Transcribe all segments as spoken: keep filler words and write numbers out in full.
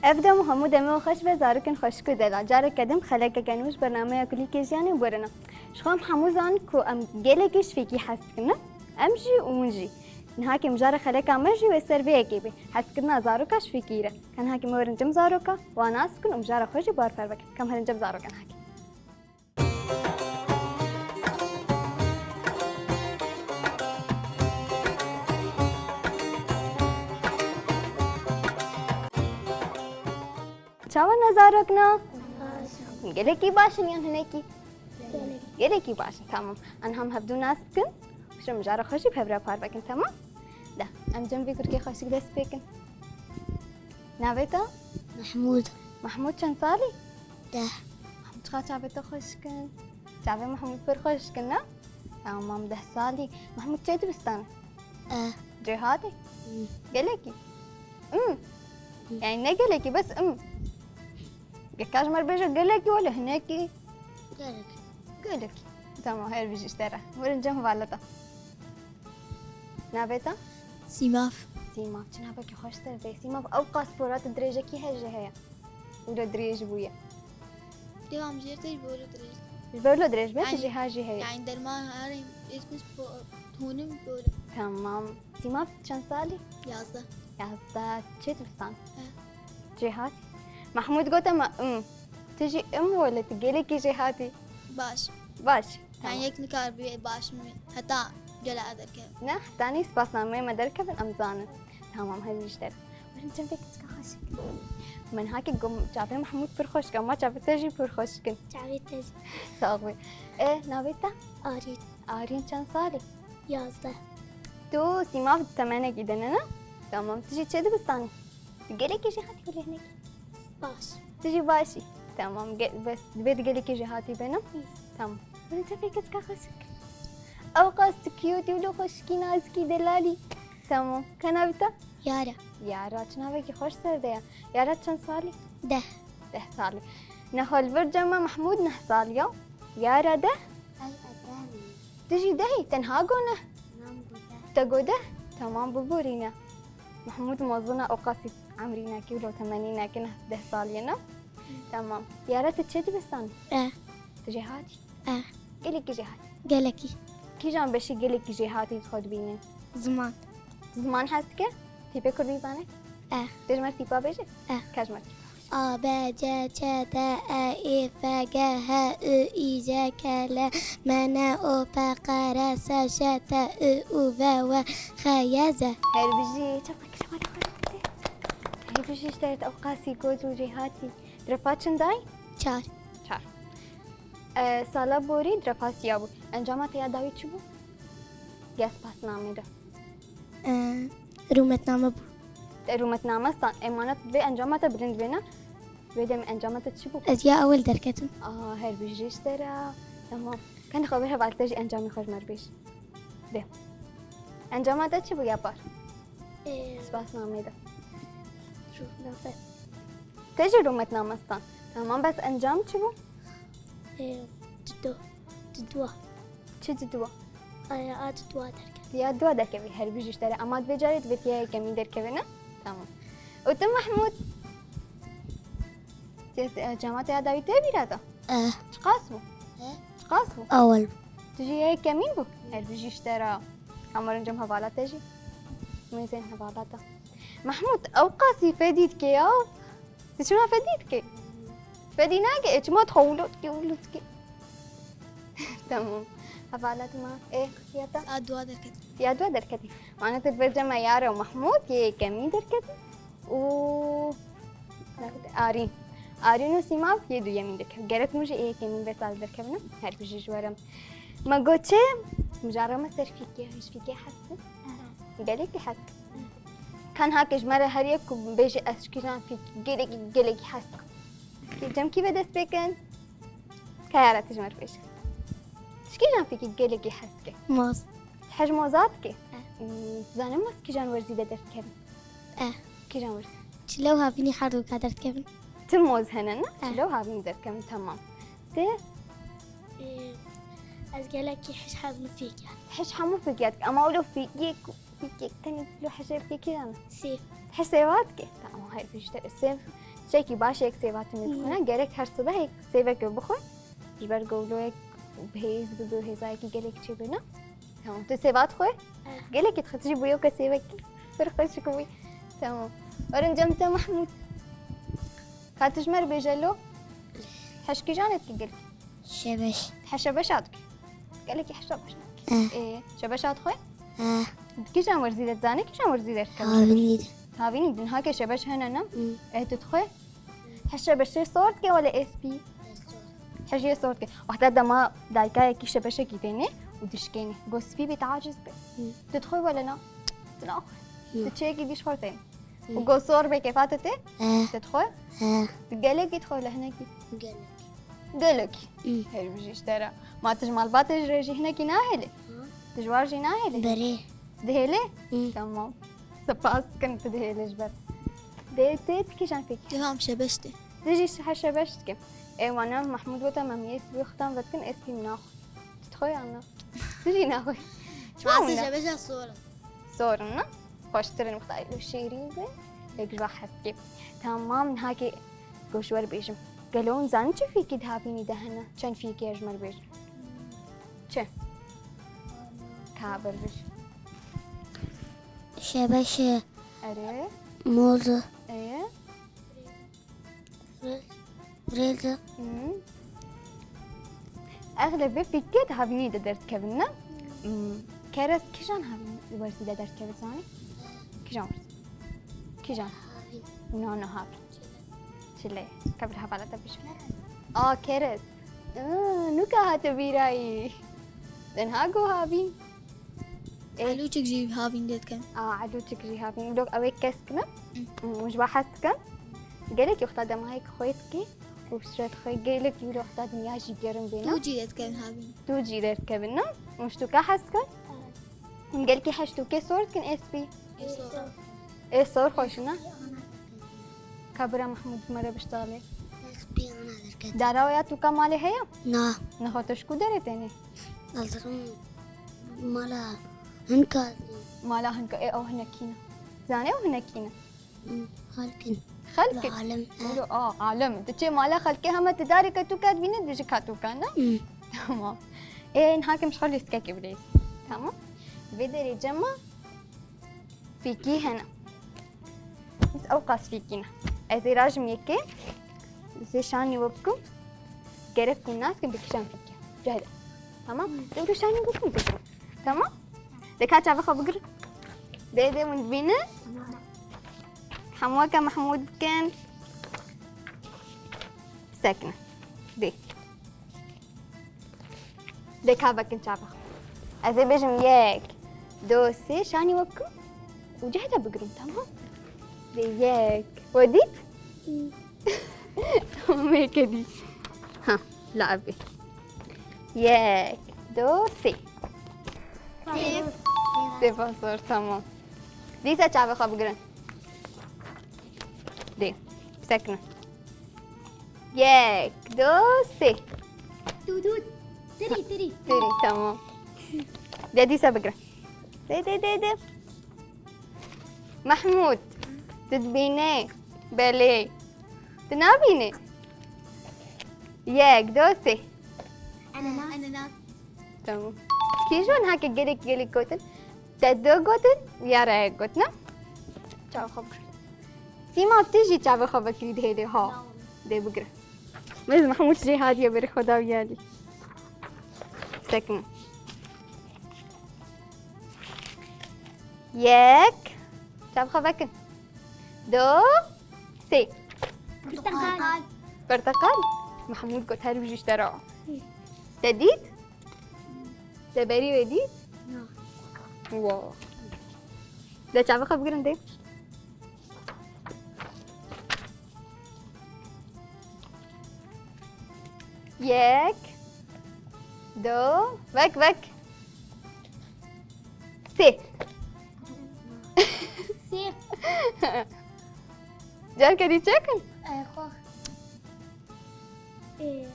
Ev dem û hemû demê we xweş be, zarokên xweşik û delal. Careke din xelekeke nû ji bernameya Kulîlkê Jiyanê bi we re ne. Ji xwe em hemû zanin ku em gelekî ji fêkî hez dikin, ne? Em jî û hûn jî. Nihakê mijara xeleka me jî wê ser vê yekê bê. Hezkirina zaroka ji fêkî re. Ka nihakê me werin cem zaroka, wan nas bikin û mijara xwe jî bi wan re parve bikin. Ka em herin cem zaroka nihakê. Çawa ne zarokna? Baş. Gelekî baş in yan hinekî? Gelekî. Gelekî baş in, tamam. Em hem hevdû nas bikin. Şim jara xwe jî bi hev re parve bikin, tamam? De, em cem vê kurkê xweşik dest pê kin. Navê te? Mehmûd. Mehmûd çend salî? Deh. Mehmûd, çiqas çavê te xweşik in. Çavê Mehmûd pir xweşik in, ne? Tamam, deh salî. Mehmûd çê dibistan? Eh. Cêhatî? Hmm. Gelekî? Hmm. Hmm. Yani ne gelekî, bes hmm. Ge ka ji me re bêje gelekî wele hinekî? Gelekî. Gelekî. Tamam, her bijî ji te re. Werin cem hevaleta. Navê te? Sîmav. Sîmav, çi navekî xweş ser dê. Sîmav, ew qas pora tu dirêjekî hejê heye. Wilo dirêj bûye. Devam jêr te ji bo wilo dirêj. Ji bo wilo dirêj be, tu Yani, jêha jî heye. Yani derman her êrkûn ji bo tonim bo wilo. Tamam. Sîmav çend salî? Yazdeh. Yazdeh. Çê dibistan? He. Jêhatî? Mehmûd gote me, im. Tu jî im wele, tu gelekî jêhatî. Baş. Baş. Yani Tamam. yek nikar bê baş mı? Heta gele derkeve. Ne, heta nî spasnameyê me derkevin, em zanin. Tamam, hevî ji te re. Werin cem vê keçika xweşik. Min hakê gom çavê Mehmûd pir xweşik, ama çavê te jî pir xweşik in. Çavê te jî. Sağ ol. E, navê te? Arîn. Arîn çend salî? Yazdeh. Tu Sîmav temenekî de ne, ne? Tamam, tu jî çê dibistanî? Tu gelekî jêhatî wele hinekî? Baş. Tu jî baş î. Tamam, ge-, bes, divê tu gelekî jêhatî be, ne? Hı. Tamam. Werin cem vê keçika xweşik. Ew qas tu cute û wilo xweşikî, nazikî, delalî. Tamam. Ka navê te? Yara. Yara, çi navekî xweş ser de ye. Yara çend salî? Deh. Deh salî. Nexwe li vir cem me Mehmûd neh salî ya. Yara deh? Ay, edemî. Tu jî dehî, tenha go neh? Nan go deh. Te go deh? Tamam, biborîne. Mehmûd mezin e, ew qasî emrî nake, wilo temenî nake, neh, deh salî ye, ne? Tamam. Yara tu çê dibistanî? Eh. Tu jêhatî? Eh. Gelekî jêhatî? Gelekî. Kîjan beşî gelekî jêhatî xwe dibînin? Ziman. Ziman hez dike? Tîpê kurdî zane? Eh. Dê ji me re tîpa bêje? Eh. Ka ji me re tîpa bêje. A, B, C, Ç, D, E, Ê, F, G, H, I, Î, J, K, L, M, N, O, P, Q, R, S, Ş, T, I, U, V, W, X, Y, Z. Her bijî, çapa kişa xwe dixwe. Her bijî ji te re ew qasî got û jêhatî. Derefa çend dayî? Çar. Çar. E, sala borî derefa siya bû. Encama te ya dawî çi bû? Ya spasnamê de. E, rûmetname bû. Te rûmetname stan. Emanet vê encama te bilind bêne. Vê demê encama te çi bû? Ez ya ewil derketim. Aha, her bijî ji te re. Tamam. Ka nexwe vê hevalê te jî encamê xwe ji me re bêj. De. Encama te çi bû ya par? Ee, Spasnamê de. Rûname. Te jî rûmetname stan. Tamam, bes encam çi bû? Ee, dido. Didwa. Çi didwa? Ee, a didwa derkevî. Ya dua derkevî, her bijî ji te re. Ama di vê carê divê tiya yekemîn derkeve, ne? Tamam. Û tu Mehmûd? Te, e, cema te ya dawî te bîra da? Eh. Çiqas bû? He? Çiqas bû? Awal bû. Tu jî yekemîn bû? Her bijî ji te re. Hemarin cem hevala te jî. Mêzên hevala te. Mehmûd, ew qasî fedî dike ya. Tu çima fedî dike? Fedî nake, e, çima dixwe wilo dike, wilo dike. Tamam. Hevala te ma, e, ya te? A dua derket. Ya dua derketî. Mane tu di ber cema Yara û Mehmûd yê yekemîn derketî. Û Arîn. Arîn û Sîmav yê duyemîn derkevin. Gerek min jî yê yekemîn vê salê derkevin. Her bijî ji we re. Me got çi? Mijara me ser fîkê, ji fîkê hez dikin? Gelekî hez dikin. Ka nihake ji me re her yek ku bêje ez ji kîjan fîkê gelekî, gelekî hez dikim. Kê cem kî ve dest pê kin? Ka Yara tu ji me re bêje. Ji kîjan fîkê gelekî hez dike? Moz. Hej moza dike? Eh. Hmm, tu zanî moz kîjan werzî de derdikevin? Eh. Kîjan werzî? Çile û havînî her du ka derdikevin. Ti moz hene, ne? Eh. Çile û havînî derdikevin, tamam. Ti? Ee, ez gelekî hej hemû fîkiya. Hej hemû fîkiya dike, ama wilo fîkiyek, fîkiyek tenê wilo hej fîkiya ne? Sêv. Hej sêva dike? Tamam, her bijî ji te re. Sêv, Tiştekî baş e, yek sêva timî dixwe, ne? Gerek her sibehek sêveke bixwe. Ji ber ku wilo yek bihêz bibe û hêzayekî gelek çêbe, ne? Tamam, tu sêva dixwe? Gelekî dixwe, tu jî bû yoka sêvekî. Pir xweşik bû. Tamam. Werin cem te Mahmûd. Ka tu ji me re bêje lo. Heş kîjan e dike gelek? Şebeş. Heşe beşa dike. Gelekî heşa beşa dike. Eh. Ê, şebeşa dixwe? Eh. Kîjan werzî de dizane, kîjan werzî de dikeve? Havînî de. Havînî din hake şebeş hene ne? Hmm. Ê, tu dixwe? Heşe beşê sor dike wele ê spî? Heşê sor dike. Wexta dema daykayekî şebeşekî têne û dişkêne. Go spî bê, te aciz be. Hmm. Tu dixwe wele na? Tu naxwe. Hmm. Tu çiyekî dî ji xwe têne. Û go sor be kêfa te tê? Eh. Te dixwe? Eh. Tu gelekî dixwe le hinekî? Gelek. Gelekî. Hmm. Her bijî ji te re. Ma tu ji malbatê ji re jî hinekî nahêlî? Ha. Tu ji war jî nahêlî? Berê. Dihêlî? Hmm. Tamam. Spas dikim tu dihêlî ji ber. Dê tê tu kîjan fêkî? Devam şebeş tê. Tu jî her şebeş dike. Ê wana Mahmûd gote, em yê spî xwe tane vedikin, ê spî min naxwe. Tu dixwe yan na? Tu jî naxwe. Çima wina? Şebeşa sor e. Sor in, ne? Xweştir in, wexta elo şêrîn be, yek ji we hez dike. Tamam, niha kê go ji we re bêjim. Gelo hûn zanin çi fîkî di havînî de hene? Çend fîkî ye ji me re bêjin. Çi? Ka bir bir. Şebeşe. Erê. Moz. Ê. Rêz. Hı. Exlebê fîkê di havînî de derdikevin, ne? Hmm, kerez kîjan havîn-, werzî de derdikeve zanî? Kîjan werzî? Kîjan? Havîn. Na, na havîn. Çile. Ka bir hevala te bişim. A, kerez. Aa, nuka hate bîrayî. Tenha go havîn. Ê. Elûçik jî havîn dê dikin. A, elûçik jî havîn. Lok ew ê kesk ne? Hı. Û ji we hez dikin. Gelek wexta demahek xwe dikî û bi şirê xwe gelek wî wexta dinya jî gerim bê ne? Tû jî dê dikin havîn. Tû jî dê dikevin ne? Û ji tûka hez dikin? Gelkî heş tûkê sor dikin ê spî? Ê sor. Ê sor xweş ne? Ka bira Mahmûd me re biştalê. Ê spî ana derket. Dara ya tûka malê heye? Na. Niha te ji ku derê tênê? Ez dikim mala hinka. Mala hinka, ê, ew hinekî ne. Zanê ew hinekî ne? Hmm, xelk in. Xelk in? Alem, eh. Wilo, a, alem. Tu çê mala xelkê hema tu darê ketûka dibîne, dibêje ketûka, ne? Hmm. Tamam. Ê, niha kim ji xwe lîstikekê bileyz. Tamam. Vê derê cema fîkî hene. Ew qas fîkî ne. Ez ê rajim yekê, ez ê şanî we bikim. Gerek ku nas kim bi kîjan fîkî. Cehde. Tamam? Dê wilo şanî we bikim, bikim. Tamam? Dê ka çavê xwe bigir. Dê, dê, hûn dibînin? Hemû weke Mehmûd bikin. Sekine. Dê. Dê ka vekin çava. Ez ê bêjim yek, do, sê, şanî we bikim û cehde bigirin, tamam? Dê yek. We dît? Tamam, yekê dî. Ha, la ev bê. Yek, do, sê. Sê. Sê pasor, tamam. Dîsa çavê xwe bigirin. Dê. Sekine. Yek, do, sê. Dû, dû. Tirî, tirî. Tirî, tamam. De dîsa bigire. De, de, de, de. Mehmûd, tu dibînî? Belê. Tu nabînî? Yek, do, sê. Enanas. Enanas. Tamam. Kîjan heke gelek gelek gotin? Te du gotin, ya re yek got, ne? Çavê xwe bigir. Sîma, tu jî çavê xwe vekirî dihêlê, ha. Dê bigire. Mêz Mehmûd jê hatiye berê xwe da wî alî. Sekine. Yek. Çavê xwe vekin. Du. Sê. Porteqal. Porteqal? Mehmûd got her bijî ji te re. Te dît? Te berî wê dît? Na. Wow. De çavê xwe bigirin dê. Yek. Du. Vek, vek. Sê. Sê. Carke dî çekin? Ay, xwe. Ee,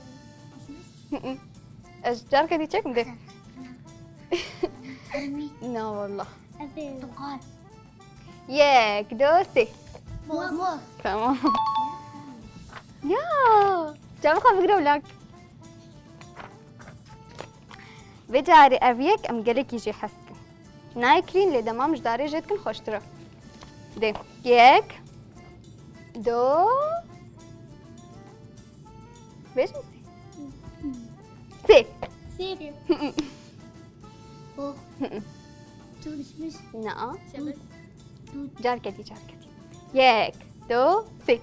Hı hı. Ez carke dî çekim dê. Ermî. Na wallah. Ev ê. Tuqar. Yek, du, sê. Mor. Mor. Tamam. Ya! Çavê xwe bigire û lak. Vê carê ev yek em gelekî jê hez dikin. Nayê kirîn lê dema em ji darê jê dikin xweştir e. Dê. Yek. Do. Bêjin sê. Sê. Sê. Oh. Tu düşmüş. Na. Şeber. Tut. Carketî, carketî. Yek, du, sê.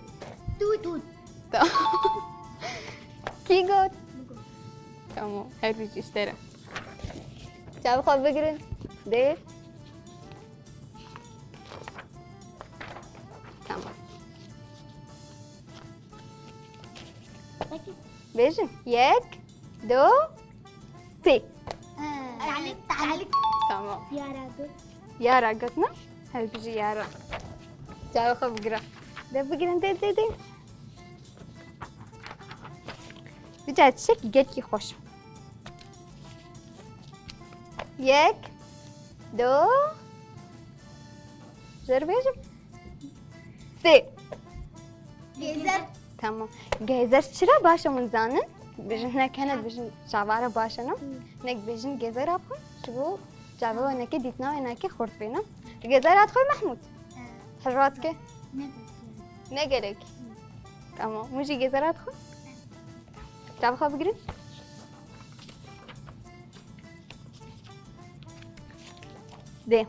Tut. Tut. Tamam. Kî got? Tamam, her bijî ji te re. Çavê xwe bigirin. Dê. Tamam. Peki. Bêjin. Yek, du, sê. Ee, Te'lik, te'lik. Tamam. Yara got. Yara got, ne? Her bijî Yara. Çavê xwe bigire. De bigirin, de, de, de. Vî carê tiştekî gelkî xweş. Yek, du, jê re bêjim. Sê. Gêzer. Tamam. Gêzer çira baş e hûn zanin? Bijin hinek hene, bijin çavara baş e, ne? Hinek bijin gêzera xwe, ji bo çavê we neke dîtina we neke xurt bê, ne? Gêzera xwe Mehmûd. Hejwat ke? Ne gelek. Tamam. Hûn jî gêzera xwe? Çavê xwe bigirin. Dê.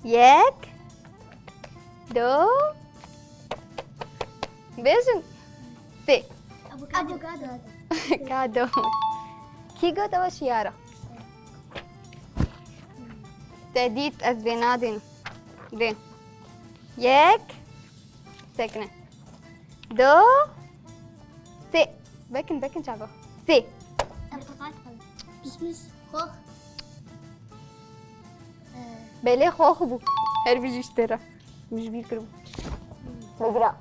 Yek. Du. Bêjin. Sê. Avokado. Kado. Kî got ew şiyara? Te dît ez vê nadînim. Dê. Yek. Sekine. Du. Sê. Vekin, vekin çava. Sê. Portakal. Pişmiş. Xox. Belê xox bû. Her bijî ji te re. Min ji bîr kiribû. Bigira.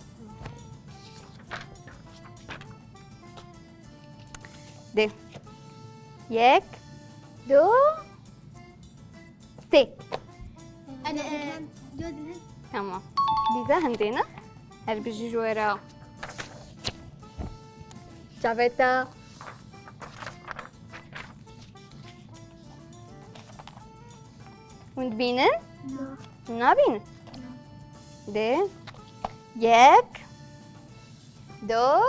Dê. Yek, du, sê. Tamam. Dîza hindê ne? Her bijî ji we re. Çavê te. Hûn dibînin? Na. Hûn nabînin? Na. Dê. Yek. Du.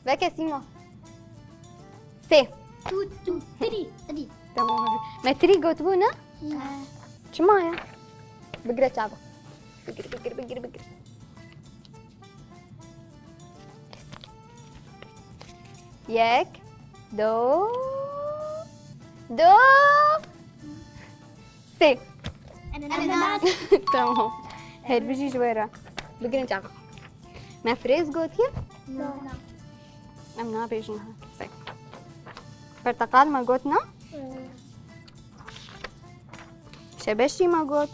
Veke Sîma. Sê. Tu, tu, tri, tri. Tamam, hadi. Me tri gotibû, ne? Ne. Çima ya? Bigire çava. Bigir, bigir, bigir, bigir. Yek, du, du, sê. Enanas. Tamam. Her bijî ji we re. Bigirin çava. Me firêz gotiye? Na. Em nabêjin ha kesek. Porteqal me got, na? Şebeşî me got.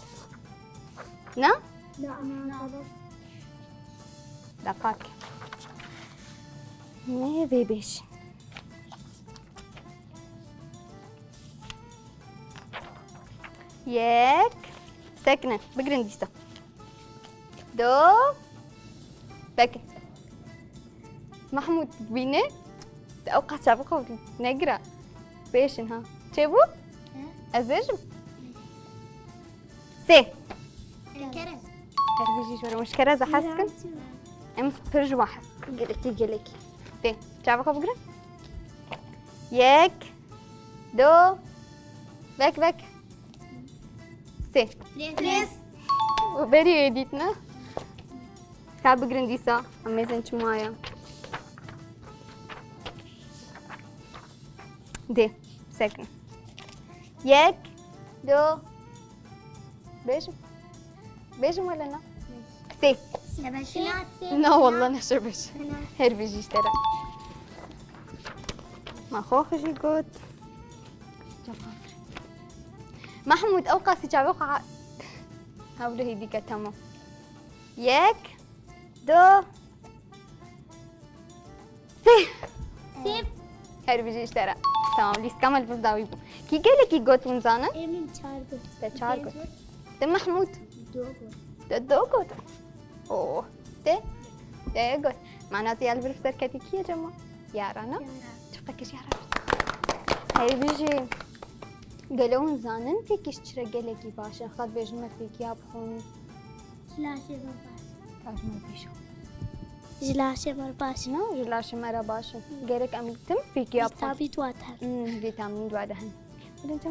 Na? Na, na, na. Deqak. Ne vê bêjin? Yek. Sekine. Bigirin dîsa. Du. Peki. Mahmûd bîne. Ew qas çavê xwe negire. Bêşin ha. Çêbû? He. Ez bêjim. Sê. Kerez. Her bijî ji we re. Hûn ji kereza hez dikin? Em pir ji wan hez dikin. Gelekî, gelekî. Dê. Çavê xwe bigirin. Yek. Du. Vek, vek. Sê. Firêz. Û berî wê dît, ne? Ka bigirin dîsa. Em mêzin çima ye. Dê. Sekin. Yek. Du. Bêjim. Bêjim wele na. Sê. Şebeşê. Na, wallah ne şebeş. Her bijî ji te re. Ma xwe jî got. Mahmûd, ew qasî çavê xwe ha-, hewlihî dike, tamam. Yek, du, sê. Sê. Her bijî ji te re. Tamam, lîstika me li vir dawî bû. Kî gelekî got hûn zanin? Ê min çar got. Te çar got. Te Mahmûd? Du got. Te du got. Oh. Te? Te got. Mana tu ya li vir serketî kî ye Cema? Yara ne? Yara. Çiqekî ji yara. Hey bijî. Gelo hûn zanin fêkî ji çi re gelekî baş e? Xwe dibêjin me fêkiya bixwin. Ji laşê me baş. Ka ji me bêje. Ji laşê me baş. Na, ji laşê me re baş e. Gerek em tim fêkiya bixwin. Vîtamîn dua ten. Hmm, vîtamîn dua de hene. Birinci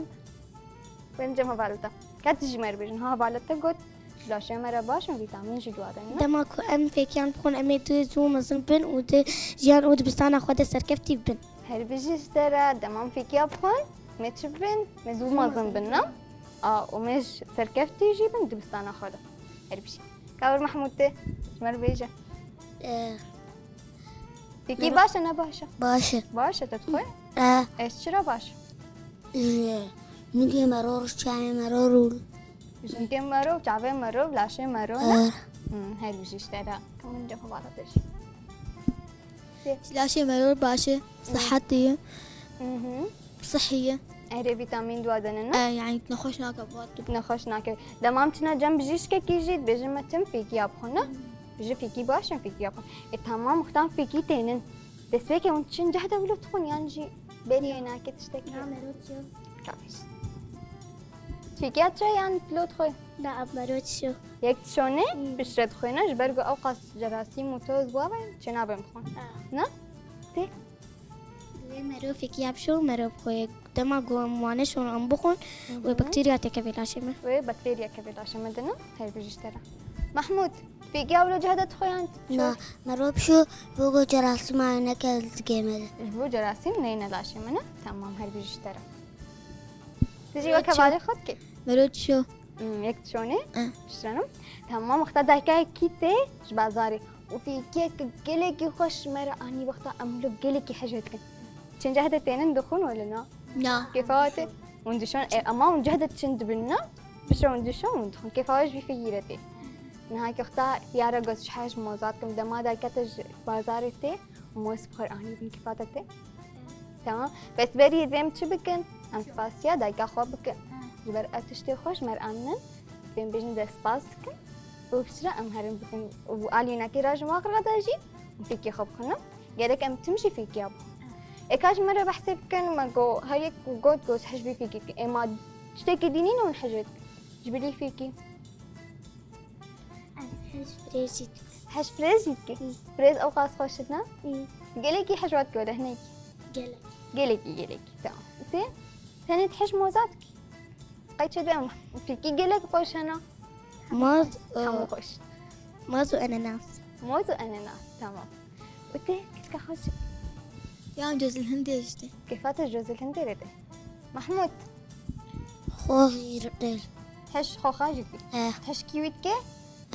Benim cem hevaleta. Ka tu jî me re bêjin. Ha, hevaleta got, ji laşê me re baş in, vîtamîn jî dua de ne? Dema ku em fêkiyan bixwin, em ê dû zû mezin bin û di jiyan û dibistana xwe de serkeftî bin. Her bijî ji te re, dema em fêkiya bixwin, me çi bin? Me zû mezin bin, ne? A, û me ji serkeftî jî bin dibistana xwe de. Her bijî. Ka wir Mehmûd tê, ji me re bêje. Eh. Fêkî baş e, ne baş e? Baş e. Baş e, te dixwe? Eh. Ez çira baş? Ji nigê me ro, çavê me ro rûl. Ji nigê me ro, çavê me ro, laşê me ro, ne? Eh. Hmm, her bijî ji te re. Ka min cem hevala te jî. Ji laşê me ro baş e, sihetî ye. Mhm. Sihî ye. Erê vîtamîn dua de ne? E, yani nexweş nake, vat tu. Nexweş nake. Dema em çina cem bijîşkekî jî dibêjin me tim fêkiya bixwin, ne? Bijî fêkî baş in, fêkiya bixwin. E, tamam, wextan fêkî tênin. Destpêkê hûn çin cehde wilo dixwin yan jî berî nake tiştekî? Na, me ro çiyo. Ka bijî. Fêkiya çi yan lo dixwe? Na, em me ro çiyo. Yek dişonê, hmm, piştre dixwe ne? Ji ber ku ew qas cerasîm û toz bû ve çê nabin bixwin. Ha. Ne? Tê? Lê mero fêkiya bişo, mero bixwe. Dema ku em wane şon em bixwin, wê, mhm, bakterya têkeve laşê me. Wê bakterya keve laşê me de ne? Her bijî ji te re. Mehmûd, fêkiya wilo cihda dixwe yan? Na, mero bişo, bo ku cerasîma neke li digê me de. Ji bo cerasîm neyne laşê me ne? Tamam, her bijî ji te re. Tu jî weke valê xwe dikî? Mero çiyo. Hmm, yek dişonê? Eh. Dişonim. Tamam, wexta dayikayekî tê ji bazarê û fêkiyek gelekî xweş ji me re anî, wexta em wilo gelekî hej dikin. Çin cehde tênin dixwin wele na? Na. Kêfa tê? Hûn dişon, e, ama hûn cehde çin dibin na? Piştre hûn dişon hûn dixwin. Kêfa wê ji vî fêkî re tê. Niha ki wexta yara got ji hej moza dikim, dema dayika te ji bazarê tê, moz bi xwe anî bin kêfa te tê? Tamam. Bes berî dê em çi bikin? Em spasiya dayika xwe bikin. Ha. Ji ber ev tiştê xweş me re anînin. Dê em bêjin dest spas dikin. Û piştre em herin bikin. Û alî nekê re ji wan re de jî em fêkê xwe bixwin. Gerek em tim jî fêkiya bixwin. Ha. Ê ka ji me re behsê bikin, me got, her yek got, got hej vî fêkî dikin. Ê ma tiştekî dî nîne hûn hej dikin? Ji bilî fêkî. Ez hej firêz jî dikim. Hej firêz jî dikî? Hı. Firêz ew qas xweş e, ne? Hı. Gelekî hej wan dike wele hinekî? Gelek. Gelekî, gelekî. Tamam. Tê? Tenê tu hej moza dikî? Qey çi dibê em fîkî gelek xweş hene? Moz, hemû e, xweş. Moz û enenas. Moz û enenas, tamam. Û tê, keçika xweş. Ya em cozil hindê jî tê. Kêfa te cozil hindê re tê. Mehmûd. Xwe jî re tê. Hej xoxa jî dikî? Eh. Hej kîwî dikê?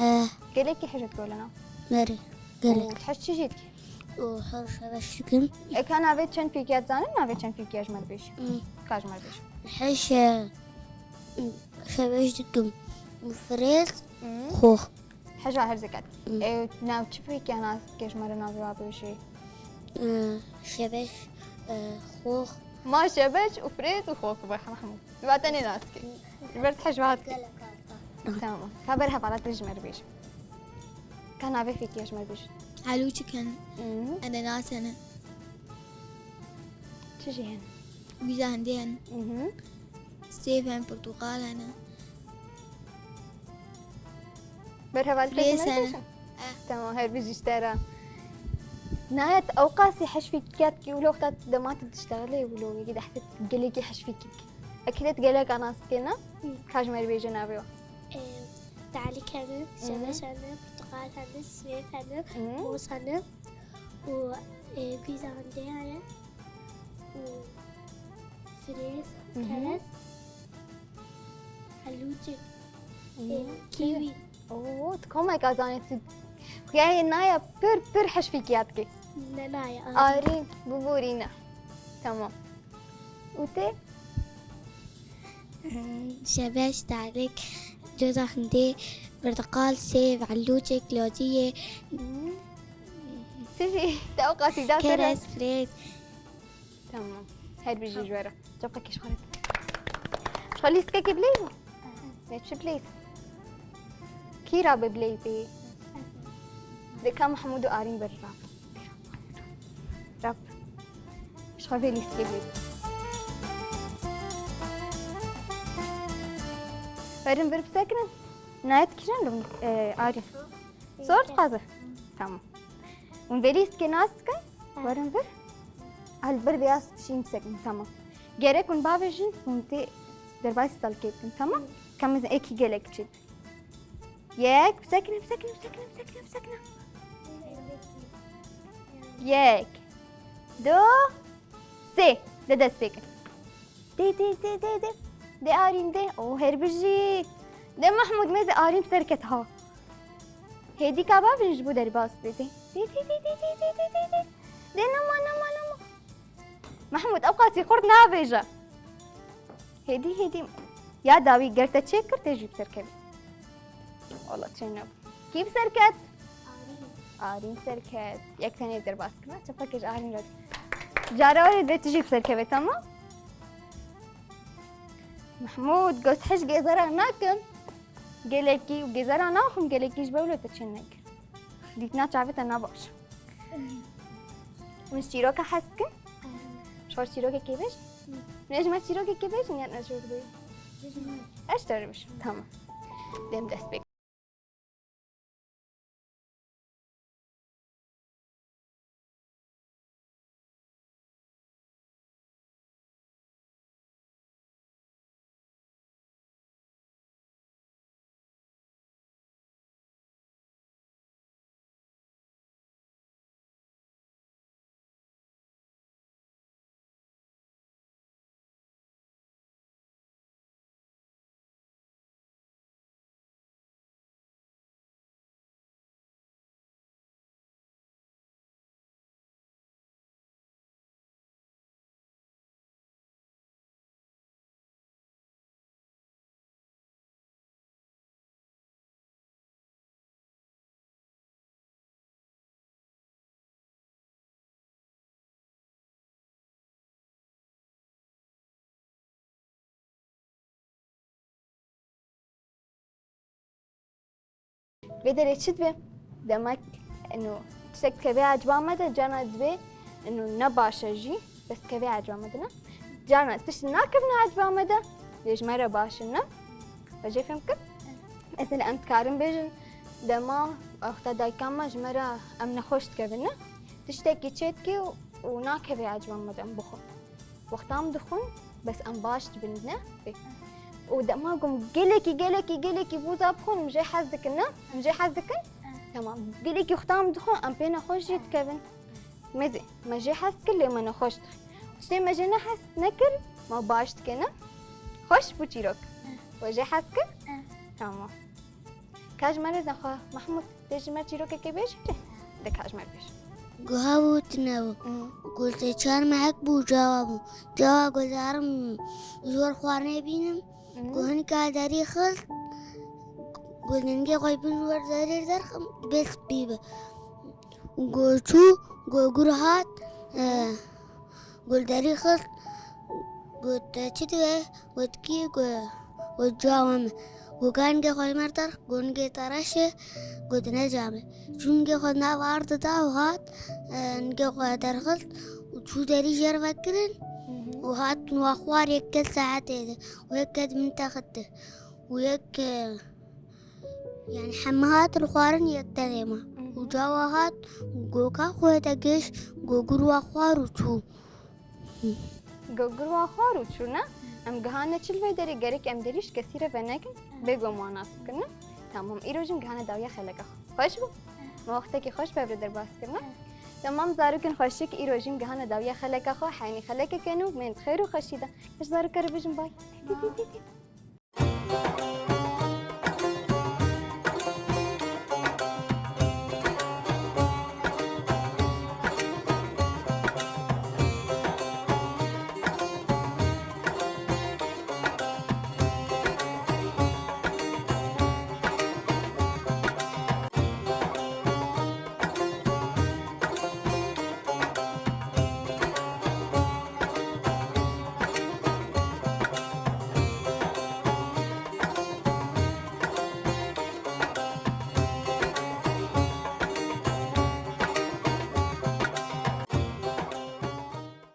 Eh. Gelekî hej dikî wele na? Berê. Gelek. Û hej çi jî dikî? Û hej şebeş dikim. Ê ka navê çend fîkiya dizanin? Navê çend fîkiya ji me re bêjî? Hmm. Ka ji me re bêjî. Hej, e, şebeş dikim. Firêz, hmm, xox. Heja her zeket. Hmm. Ê, nav çi fêkiya nas dike ji me re navê wa bêjî? Hmm, şebeş, e, xox. Ma şebeş û firêz û xox be, Mehmûd. Wa te nê nas dike. Ji ber tu hej wa dike. Gelek arta. Tamam. Ka ber hevala te ji me re bêjî. Ka navê fêkiya ji me re bêjî. Helûçik hene. Mhm. Enenas hene. Çi jî hene? Wîza hindê hene. Mhm. Sêv hene, portuqal hene. Ber hevaltê Firêz hene. Eh. Tamam, her bijî ji te re. Nayet ew qasî hej fîkiya dikî wilo wexta dema tu diştexilê wilo wî dehset gelekî hej fîkî dikî. Ekî te gelek nas dikî ne? Hı. Ka ji me re bêje navê wa. Ee, Dalîk hene, hı, şebeş hene, portuqal hene, sêv hene, hı, moz hene û, e, wîza hindê hene û firêz, hı hı, kerez. Helûçik. Hmm. Ê, kîwî. Oo, tu komeka zanî tu. Xuyayê naya pir, pir hej fîkiya dike. Ne naya, arî. Arî, biborîne. Tamam. Û tê? Hmm, şebeş, dalek, coza hindê, porteqal, sêv, helûçik, loziyê. Hmm. Tu jî, te ew qasî da. Kerez, firêz. Tamam. Her bijî ji we re. Çapkekê ji xwe re. Ji xwe lîstikekê bileyz e? Ne çi bileyz? Kî rabe bileyzê? Dika Mehmûd û Arîn ber rabe. Xwe vê lîstikê bî. Werin vir bisekinin. Nayê dikişin li, e, arî. Sor dixwaze? Tamam. Hûn vê lîstikê nas dikin? He. Werin vir. Al bir beyaz şîn bisekinin, tamam. Gerek hûn bavêjin, hûn tê derbasî salkê bikin, tamam? Ka min ekî gelek çi. Yek, bisekine, bisekine, bisekine, bisekine, bisekine. Yek, du, sê. De dest pê kin. De, de, de, de, de. De Arîn de. O her bijî. De Mahmûd, mêze Arîn serket ha. Hêdî ka bavêjin ji bo derbas bê de. De, de, de. De nema, nema, nema. Mahmûd, ew qasî xurt navêje. Hêdî, hêdî. Ya dawî ger te çêkir, tê jî bi ser kevî. Wala çê nebû. Kî bi ser ket? Arîn. Arîn ser ket. Yek tenê derbas kir. Çapakê ji Arîn re. Cara wê dê tu jî bi ser kevê, tamam? Mahmûd, goz hej gêzera nakim. Gelekî û gêzera naxim, gelekî ji bewle te çê nekir. Dîtina çavê te nabaş. Hûn ji çîroka hez dikin? Ji xwe çîrokekê bêjin? Min ji me çîrokekê bêjin yan ez ji wir bêjim? Ez ji te re bêjim. Tamam. Dem dest pê. Vê derê çi dibe? Demek, eno, tiştek dikeve eciba me de, cana dibe, eno, ne baş e jî, bes dikeve eciba me de ne. Cana tişt nakevne eciba me de, lê ji me re baş e ne. Ve jê fêm kir? Mesela em dikarin bêjin, dema wexta dayika me ji me re em nexweş dikevin ne. Tiştekî çêdike û, û nakeve eciba me de em bixwin. Wexta em dixwin, bes em baş dibin, ne? Pê. Û dema ku em gelekî, gelekî, gelekî wisa bixwin, em jê hez dikin, ne? Em jê hez dikin? Tamam. Gelekî wexta em dixwin, em pê nexweş jî dikevin. Mêzê, me jê hez kir, lê me nexweş dixwe. Tiştê me jê nehez nekir, me baş dike, ne? Xweş bû çîrok. We jê hez kir? Tamam. Ka ji me re nexwe, Mahmûd, tê ji me çîrokekê bêjî? De ka ji me bêj. Guha bû tune bû. Hı. Gul tê çar mehek bû, cawa bû. Cawa guldarim zor xwarinê bînim. Hı. Ku hinika derî xist, gul hingê xwe bin wer derî derxim, bê spî bi. Û go çû, go gur hat, e, Gul derî xist, got, "Te çi dibe?" Got, "Kî?" Got, got, "Cawa me." Got, "Ka ningê xwe ji me re derx." Got, "Ningê te reş e." Got, "Ne ca me." Çû ningê xwe nav ard da û hat, e, ningê xwe derxist û çû derî jê re vekirin û hat û wa xwar yek ket saetê de û yek ket bin texit de û yek, e, Yani heme hatin xwarin yek tenê ma. Hı hı. Û cawa hat, goka xwe de giş, go gur wa xwar û çû. Go gur wa xwar û çû ne? Em gihane çi li vê derê, gerek em derî ji kesî re venekin, bê go ma nas bikin ne? Tamam, îro jî em gihane dawiya xeleka xwe. Xweş bû? Me wextekî xweş bi hev re derbas kir ne? Tamam, zarokên xweşik, îro jî em gihane dawiya xeleka xwe, heynî xelekeke nû, bên di xêr û xweşî de. Ez zaroka re bijim bay. Tî, tî, tî, tî.